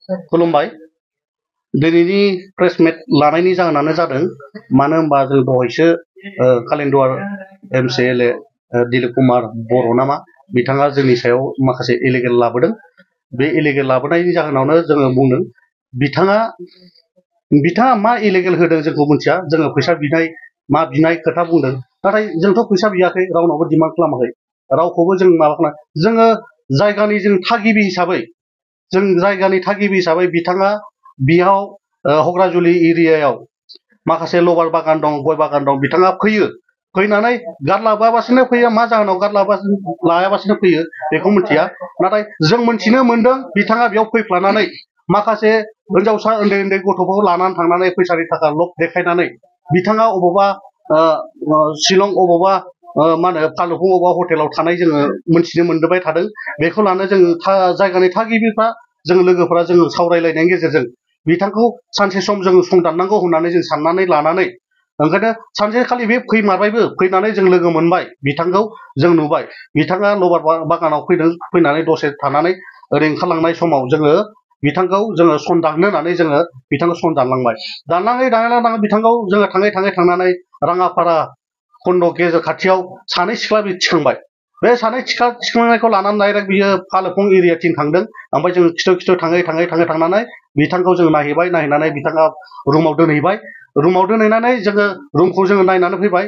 खुलुमबाय दिनैनि प्रेस मिट लानायनि जाहोनानो जादों मानो होनबा जों दहायसो कालिन्दुवार MCLA दिलीप कुमार बर' नामा बिथाङा जोंनि सायाव माखासे इलिगेल लाबोदों बे इलिगेल लाबोनायनि जाहोनावनो जोङो बुंदों बिथाङा मा इलिगेल होदों जोंखौ मिथिया जोङो फैसा बिनाय मा बिनाय खोथा बुंदों नाथाय जोंथ' फैसा बियाखै रावनावबो डिमान्ड खालामाखै रावखौबो जों माबा खालाम जोङो जायगानि जों थागिबि हिसाबै जों जायगानि थागिबि हिसाबै बिथाङा बियाव हग्राजुलि एरियायाव माखासे लबार बागान दं गय बागान दं बिथाङा फैयो फैनानै गारलाबासिनो फैयो मा जाहोनाव लायाबासिनो फैयो बेखौ मिथिया नाथाय जों मिथिनो मोनदों बिथाङा बेयाव फैफ्लानानै माखासे हिनजावसा उन्दै उन्दै गथ'फोरखौ लानानै थांनानै फैसानि थाखा लब देखायनानै बिथाङा अबावबा शिलं अबावबा मा होनो फालुफुं अबावबा हटेलाव थानाय जोङो मिथिनो मोनबाय थादों बेखौ लानो जों जायगानि थागिबिफ्रा जों लोगोफ्रा जों सावरायलायनायनि गेजेरजों बिथांखौ सानसे सम जों संदाननांगौ होननानै जों साननानै लानानै ओंखायनो सानसेखालि बे फैमारबायबो फैनानै जों लोगो मोनबाय बिथांखौ जों नुबाय बिथाङा लबार बागानाव फैनानै दसे थानानै ओरै ओंखारलांनाय समाव जोङो बिथांखौ जोङो सन दाननो होननानै जोङो बिथांखौ सन दानलांबाय दानलाङै बिथांखौ जोङो थाङै थांनानै राङापारा खन्द गेजेर खाथियाव सानै सिख्ला बि थिखांबाय बे सानै थिखांनायखौ लानानै डाइरेक्ट बियो फालुफुं एरियाथिं थांदों ओमफ्राय जों खिथु थाङै थांनानै बिथांखौ जों नायहैनानै बिथाङा रुमाव दोनहैबाय रुमाव दोनहैनानै जोङो रुमखौ जोङो नायनानै फैबाय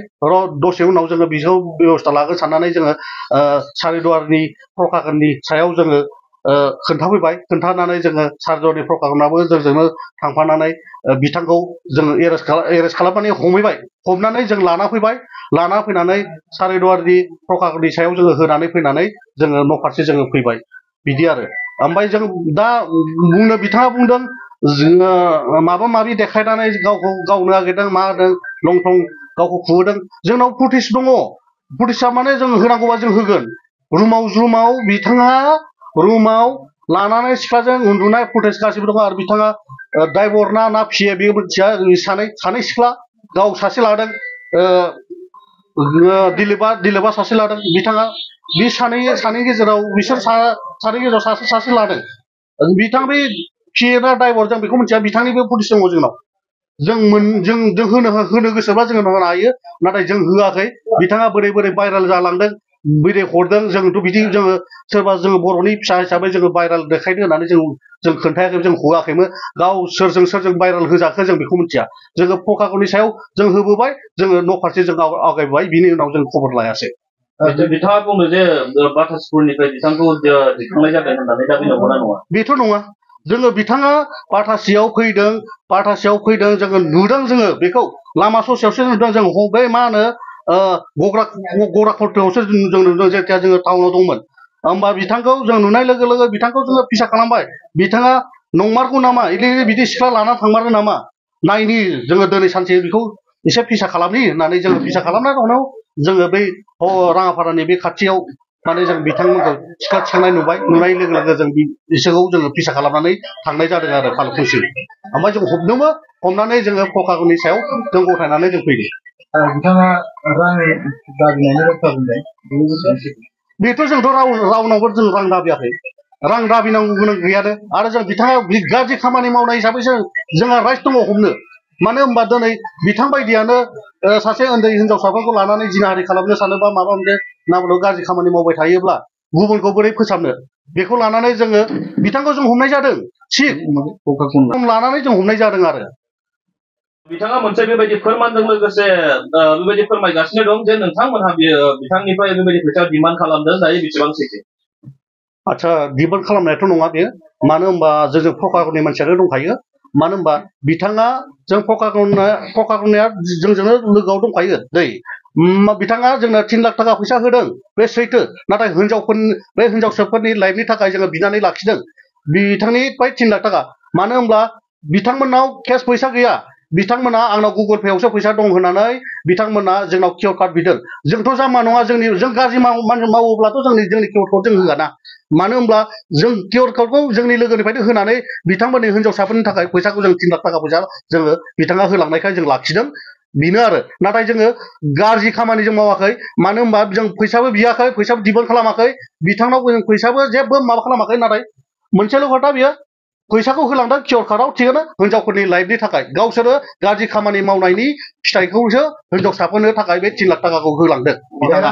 दसे उनाव जोङो बिखौ बेबस्था लागोन साननानै जोङो सारिदुवारनि प्रकाशननि सायाव जोङो खोन्थाफैबाय खोन्थानानै जोङो सारिदुवारनि प्रकाशनाबो जोंजोंनो थांफानानै बिथांखौ जोङो एरेस्ट खालामनानै हमहैबाय हमनानै जों लाना फैनानै सारिदुवारनि प्रकाशननि सायाव जोङो होनानै फैनानै जोङो न' फारसे जोङो फैबाय बिदि आरो ओमफ्राय जों दा बिथाङा बुंदों जोङो माबा माबि देखायनानै गावखौ गावनो नागिरदों मा होदों लं थं गावखौ खुहोदों जोंनाव फुटेज दङ फुटेजआ माने जों होनांगौबा जों होगोन रुमाव बिथाङा रुमाव लानानै सिख्लाजों उन्दुनाय फुटेज गासिबो दङ आरो बिथाङा ड्राइभार ना फियो बे मिथिया सानै सिख्ला गाव सासे लादों दिलीपआ सासे लादों बिथाङा बे सानै गेजेराव बिसोर सानै गेजेराव सासे लादों बिथां बे फियोना ड्राइभार जों बेखौ मिथिया बिथांनिबो फुटेज दङ जोंनाव जों होनो गोसोबा जोङो होनो हायो नाथाय जों होआखै बिथाङा बोरै भाइरेल जालांदों बोरै हरदों जोंथ' बिदि जोङो सोरबा जोङो बर'नि फिसा हिसाबै जोङो भाइरेल देखायनो होननानै जों खोन्थायाखै जों हगाखैमोन गाव सोरजों भाइरेल होजाखो जों बेखौ मिथिया जोङो प्रकाशननि सायाव जों होबोबाय जोङो न' फारसे जों आवगायबोबाय बिनि उनाव जों खबर लायासै बिथाङा बुंदों जे बाटासपुरनिफ्राय बिथांखौ दिखांनाय जादों होननानै दा बे नंगौना नङा बेथ' नङा जोङो बिथाङा बाटासियाव फैदों जोङो नुदों जोङो बेखौ लामा ससेयावसो नुदों जों बे मा होनो गग्राखरथायावसो जों नुदों जेथिया जोङो टाउनाव दंमोन होमबा बिथांखौ जों नुनाय लोगो बिथांखौ जोङो फिसा खालामबाय बिथाङा नंमारगौ नामा बिदि सिख्ला लाना थांमारो नामा नायनि जोङो दिनै सानसे बेखौ एसे फिसा खालामनि होननानै जोङो फिसा खालामनानै उनाव जोङो बै राङापारानि बे खाथियाव माने जों बिथांमोनखौ सिख्ला थिखांनाय नुनाय लोगो जों बिसोरखौ जोङो फिसा खालामनानै थांनाय जादों आरो फालुफुंसिम ओमफ्राय जों हमनानै जोङो प्रकाशननि सायाव जों गथायनानै जों फैदों बिथाङा रां दाबिनायनि बाथ्रा बुंदों बेथ' जोंथ' रावनावबो जों रां दाबियाखै रां दाबिनांगौ गोनां गैयानो आरो जों बिथाङा गाज्रि खामानि मावनाय हिसाबै जोंहा राइट दङ हमनो मानो होनबा दिनै बिथां बायदियानो सासे उन्दै हिनजावसाफोरखौ लानानै जिनाहारि खालामनो सानोबा माबा मोनसे नामल' गाज्रि खामानि मावबाय थायोब्ला गुबुनखौ बोरै फोसाबनो बेखौ लानानै जोङो बिथांखौ जों हमनाय जादों थिग लानानै जों हमनाय जादों आरो बिथाङा मोनसे बेबायदि फोरमानजों लोगोसे बेबायदि फोरमायगासिनो दं जे नोंथांमोनहा बिथांनिफ्राय बेबायदि फैसा डिमान्ड खालामदों दायो बेसेबां सैथो आदसा डिमान्ड खालामनायाथ' नङा बेयो मानो होनबा जों प्रकाशननि मानसियानो दंखायो मानो होनबा बिथाङा जों प्रकाशननिया जोंजोंनो लोगोआव दंखायो दै बिथाङा जोंनो 3 लाख थाखा फैसा होदों बे सैथो नाथाय हिनजावसाफोरनि लाइफनि थाखाय जोङो बिनानै लाखिदों बिथांनिफ्राय 3 लाख थाखा मानो होनब्ला बिथांमोननाव केस फैसा गैया बिथांमोना आंनाव गुगल पेआवसो फैसा दं होननानै बिथांमोना जोंनाव कियर कार्ड बिदों जोंथ' जाम्बा नङा जों गाज्रि मावोब्लाथ' जोंनि कियर कार्ड जों होआ मानो होनब्ला जों कियर कार्डखौ जोंनि लोगोनिफ्रायनो होनानै बिथांमोननि हिनजावसाफोरनि थाखाय फैसाखौ जों 3 लाख थाखा फैसा जोङो बिथाङा होलांनायखाय जों लाखिदों बेनो आरो नाथाय जोङो गाज्रि खामानि जों मावाखै मानो होनबा जों फैसाबो बियाखै फैसाबो डिमान्ड खालामाखै बिथांनाव जों फैसाबो जेबो माबा खालामाखै नाथाय मोनसेल' खोथा बियो फैसाखौ होलांदों कियर कार्डआव थिगानो हिनजावफोरनि लाइफनि थाखाय गावसोरो गाज्रि खामानि मावनायनि फिथाइखौसो हिनजावसाफोरनो थाखाय बे 3 लाख थाखाखौ होलांदों बिथाङा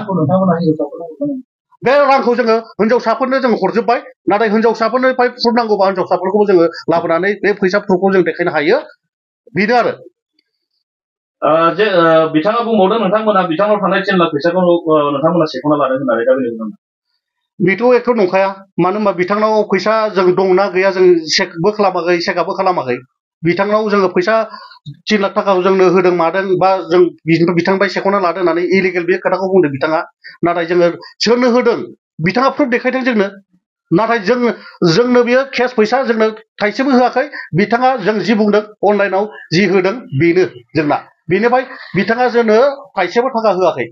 बे रांखौ जोङो हिनजावसाफोरनो जों हरजोब्बाय नाथाय हिनजावसाफोरनिफ्राय प्रुफ नांगौबा हिनजावसाफोरखौबो जोङो लाबोनानै बे फैसा प्रुफखौ जों देखायनो हायो बेनो आरो जे बिथाङा बुंबावदों नोंथांमोना बिथांनाव थानाय 3 लाख फैसाखौ नोंथांमोना सेख'ना लादों होननानै दा बेनो बेथ' एथ' नंखाया मानो होनबा बिथांनाव फैसा जों दंना गैया जों चेकबो खालामाखै चेकआपबो खालामाखै बिथांनाव जोङो फैसा 3 लाख थाखाखौ जोंनो होदों मादों बा जों बिथांनिफ्राय सेख'ना लादों होननानै इलिगेल बे खोथाखौ बुंदों बिथाङा नाथाय जोङो सोरनो होदों बिथाङा प्रुफ देखायदों जोंनो नाथाय जोंनो बियो केस फैसा जोंनो थाइसेबो होआखै बिथाङा जों जि बुंदों अनलाइनाव जि होदों बेनो जोंना बेनिफ्राय बिथाङा जोंनो थाइसेबो थाखा होआखै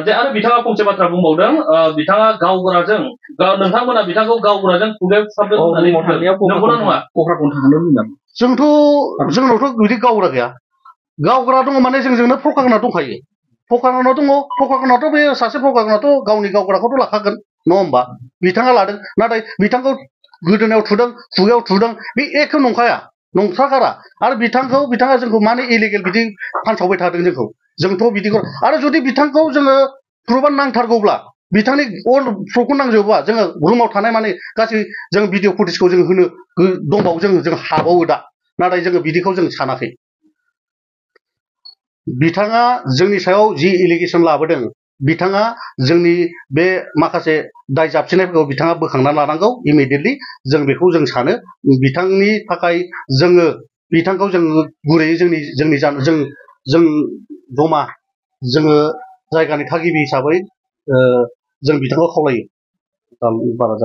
जे आरो बिथाङा फंसे बाथ्रा बुंबावदों बिथाङा गावबुराजों नोंथांमोना बिथांखौ गावबुराजों खुगायाव थुसाबदों होननानै नंगौना नङा जोंनावथ' बिदि गावबुरा गैया गावबुरा दङ माने जोंजोंनो प्रकागना दंखायो प्रकागना दङ प्रकागनाथ' बे सासे प्रकागनाथ' गावनि गावबुराखौथ' लाखागोन नङा होमबा बिथाङा लादों नाथाय बिथांखौ गोदोनायाव थुदों खुगायाव थुदों बे एखे नंखाया नंथ्रागारा आरो बिथाङा जोंखौ मानो इलिगेल बिदि फानसावबाय थादों जोंथ' बिदिखौ आरो जुदि बिथांखौ जोङो प्रुफआ नांथारगौब्ला बिथांनि अल प्रुफखौ नांजोबोबा जोङो रुमाव थानाय माने गासै जों भिडिअ फुटेजखौ जों होनो दंबावो जों हाबावो दा नाथाय जोङो बिदिखौ जों सानाखै बिथाङा जोंनि सायाव जि एलिगेसन लाबोदों बिथाङा जोंनि बे माखासे दाय जाबसिननायफोरखौ बिथाङा बोखांना लानांगौ इमिडियेटलि जों बेखौ जों सानो बिथांनि थाखाय जोङो बिथांखौ जों गुरैयै जों जमा जोङो जायगानि थागिबि हिसाबै जों बिथांखौ खावलायो बारा